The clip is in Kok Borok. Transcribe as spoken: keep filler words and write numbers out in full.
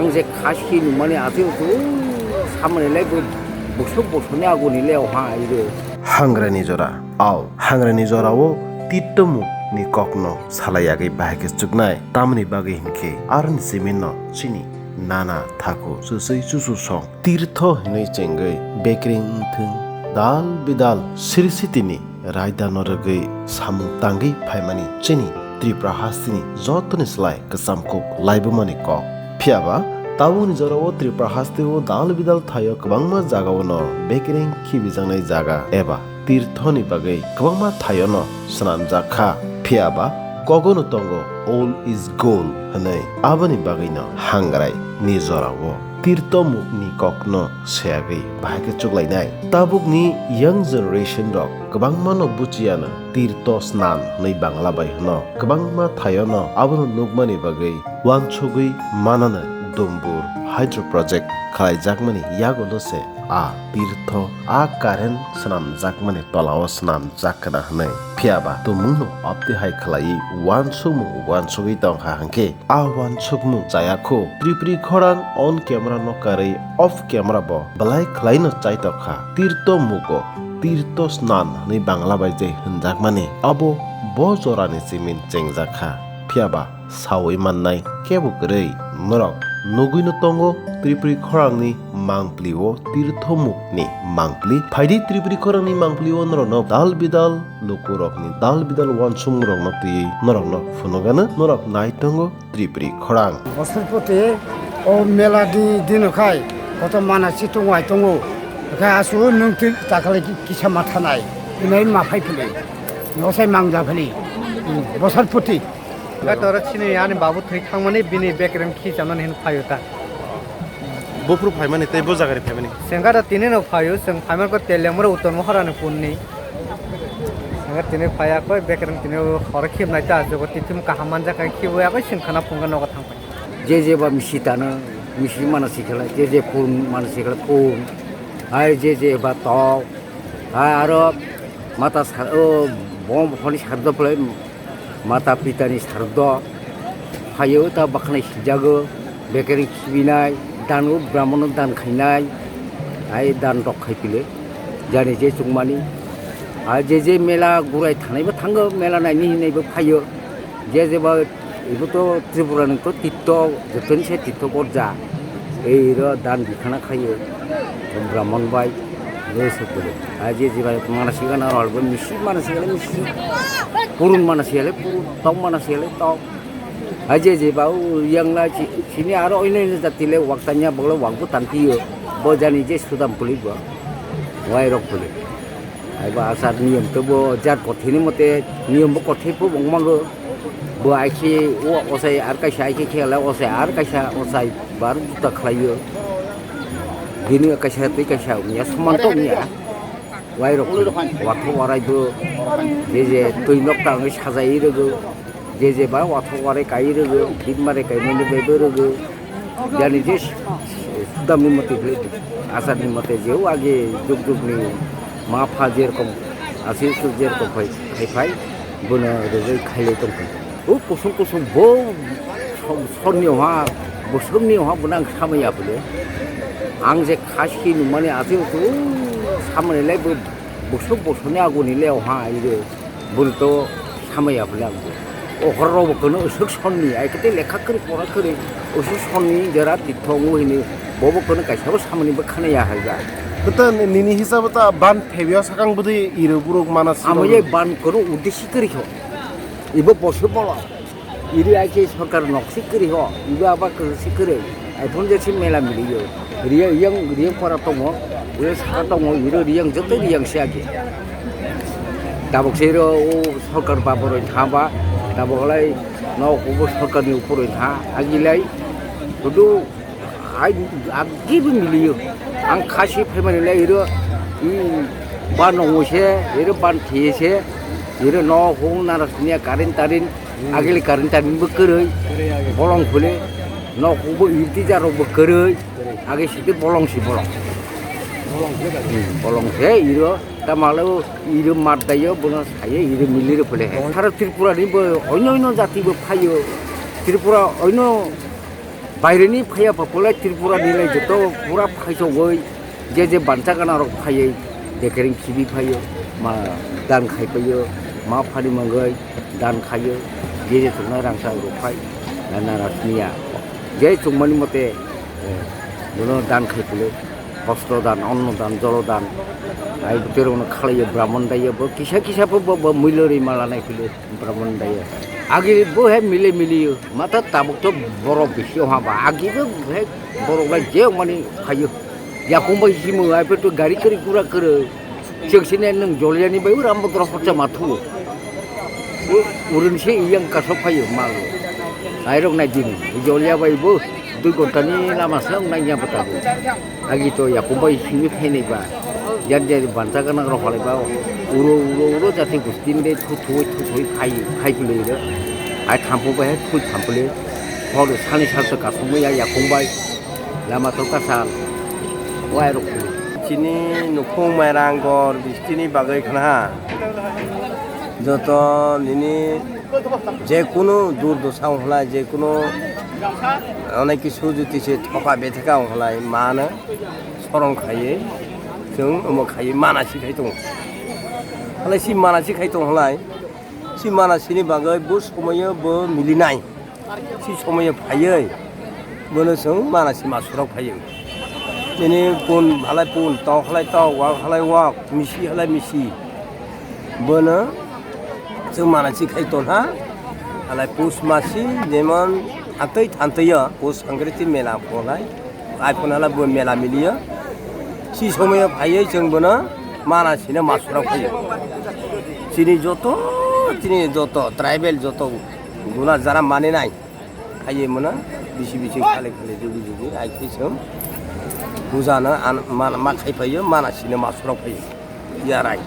Ang je khasi numani ati utu samani lai bo busuk busukni aguni le oha aire. Hangrani jora. Ao, hangrani jorao tirtomuk ni kokno salai yagwi bahai khe chuknai. Tamoni bagwi hinkhe aroni siminno chini nana thaku chusui chusu song. Tirtho hinwi chengwi bekring wngthung dal bidal sirisitini raidano rwgwi samung tangwi phaimani chini Tripura hasteni jotoni slai kwcham kuk laibumani kok. Phiyaba tabukni jorao Tripura hasteo dal bidal thaio kwbangma jagao no bekring khibijaknai jaga eba tirthoni bagwi kwbangma thaio no swnamjak kha. Phiyaba kogono tongo "Old is gold" hwnwi, aboni bagwino hangrai ni jorao tirtomukni kokno seyagwi bahai khe chuklainai. Tabukni young generation rok kwbangmano buchiyano tirto snan hwnwi Bangla bai hwno. Kwbangma thaiono abono nukmani bagwi uansugwi manano Dumbur hydro project khlaijakmani yagulo se a tirtho a current swnamjakmani tolao swnamjak khna hwnwi. Phiyaba tumungno abtwi hai khlaiwi uansukmung uansugwi tongkha hwnkhe, a uansukmung chaya kho. Tripuri khorang on camera no karwi off camera bo belai khlaino chaitokha. Tirto mugo, tirto snan hwnwi Bangla bai je hwnjakmani, abo bo jorani simin chengjakha. Phiyaba saui mannai kebo kwrwi. Norok nugwino tongo Tripuri khorangni mangpli o tirthomukni mangpli. Phaidi Tripuri khorangni mangpli o norokno dal bidal lukurokni dal bidal uansukmungrokno twiwi norokno phunukgano norok nai tongo Tripuri khorang. Bosor poti o mela di dino khai koto mana si tongo ai tongo. Khai asu nung twi takale kisa mathanai. Inai ma phai phili. Osai mangja phili. Bosor poti. Ga toro chini ani babu thwi thangmani bini bekrem khi chamani hin phaio ta. Buphuru phaimani tei bo jagari phaimani. Sengkha da tini no phaio, seng phaiman ko telemro uton mohorani punni. Sengkha tini phaya koi bekrem tini hor khibnai ta jogo tithim kaham manjak khai khibo ya koi sengkhana phunga nogo thangpai. Je je ba misi tano, misi mana sikhala, je je phun mana sikhala phun. Ai je je ba tok. Hai aro mata sar o bom honi sardo phlai mata pitani sardo phaio ta bakhanai sijago bekeri khibinai dan o brahmono dan khainai ai dan rok khai pile jani je chukmani ai je je mela gurai thanai bo thango mela naini hinai bo phaio je je ba Ibo to Tripura ni to titto, jotoni se titto gorja. Ei ro dan bikhana khayo, Brahman bai, re se pore. Aje je bai mana sigana rol bo misi mana sigale misi, purun mana sigale purun, tong mana sigale tong. Aje je ba u yang la chi, chini aro oino oino jati le wak tanya boglo wak bo tantiyo. Bo jani je sudam puli bo, wai rok puli. Ai ba asar niyom to bo jar kothini mote, niyom bo kothi po bong mango. Bo aiki o osai ar kaisa aiki khela osai ar kaisa osai bar juta khlaio. Bini kaisa tei kaisa wngya soman to wngya. Wai rok wathok warai bo je je twi nok ta wngwi sajai rwgo. Je je ba wathok warai kai rwgo, bit mare kai mani bai bo rwgo. Jani je sudamni mote khlai asarni mote je o age juk jukni ma pha je rokom asi su je rokom phai khai phai bono rwgwi khailai tongkha. O kusung kusung bo sonni ha bosongni ha bono ang samaya bole. Ang je khasi numani ati o samani lai bo bosong bosongni aguni le ha ai re. Bwrwi to samaya bwle ang bo. O horrok bo kono usuk sonni, ai kete lekha kwrwi pora kwrwi usuk sonni jera tithong o hini bobo kono kaisa bo samani bo khanaya hai ba. Bwta nini hisabo ta ban thebio sakang bwdwi iro buruk mana siro. Amo ye ban kono udisi kwrwi kho. Ibo bosu bolo. Iri ai khe sorkar nok si kwrwi ho, ibo aba kwrwi si kwrwi. Ai phone je si mela mili yo. Riya yang riya pora tongo, riya saka tongo, iro riyang joto riyang si age. Tabok se ro o sorkar ba boroi tha ba, tabok lai no kubo sorkar ni upor tha, agi lai kudu ai agi bi mili yo. Ang khasi phaimani lai iro, i ban no se, iro ban thi se, iro no hung nara sinya karin tarin, Agili current timing bo kwrwi, bolong phule, nok bo irti jaro bo kwrwi, agi sidi bolong si bolong. Bolong se iro, tamalo iro mat dayo, bono saye iro milire phule. Sara Tripura ni bo oino oino jati bo phayo, Tripura oino Baireni phaiya pha pulai Tripura ni lai joto pura phaisogwi je je bansa gana rok phaiwi dekering khibi phaio, ma dan khai paio, ma phani mangwi dan khaio, je je thoknai rangchak rok phai, na, na rasmiya. Je chungmani mote, eh, bono dan khai pule, hostro dan, onno dan, jolo dan, ai bwtwi rokno khalaiyo, Brahman daiyo, bo kisa kisa bo, bo, bo muilo rwi ma lanai phile. Brahman daya. Agi bo he mile miliyo. Mata tabuk to borok bisi oha ba. Agi bo he borok lai je mani phayo. Yakung bai simo ai pe to gari kari gura kare. Cheng sine nang joliyani bai ura mo dora hocha mathu. Urin se iyang kaso phayo mal. Ai rok nai dini. Joliya bai bo. Dui ghonta ni lama se wng nai ya bwtabo. Agi to yakung bai simi phainai ba. Yan yan bansa gana rok halai ba. Uro uro uro jati gustin de thu thu thu thu phai phai pili de. Hai thampu bai hai thu thampu le. Hor sani sal to kasung ya yakung bai. Lama to kasal. Wai rok. Chini nukhung mairang gor bistini bagwi khna. Joto nini je kunu durdosa wng khlai, je kunu onek kisu juti se thoka betheka wng khlai, mano sorong khaiwi chwng omo khaiwi mana si khai tongo. Halai si mana si khai tong khlai, si mana sini bagwi bo somoyo bo milinai. Si somoyo phaiwi bono chwng mana si masurok phaiwi. Nini pun halai pun, tok halai tok, wak halai wak, misi halai misi. Bono chwng mana si khai tongha. Halai pus masi jemon atwi thantwiyo, pus sangkriti mela pholai. Ai phone halai bo mela miliyo. Si somoyo phaiwi chwng bono mana sino masurok phaiwi. Chini joto, chini joto, tribal joto guna jara mani nai. Phaiwi mano bisi bisi khali khali jugi jugi ai khe chwng puja no an-, ma, ma khai phaiyo, mana sino masurok phaiyo. Yarai.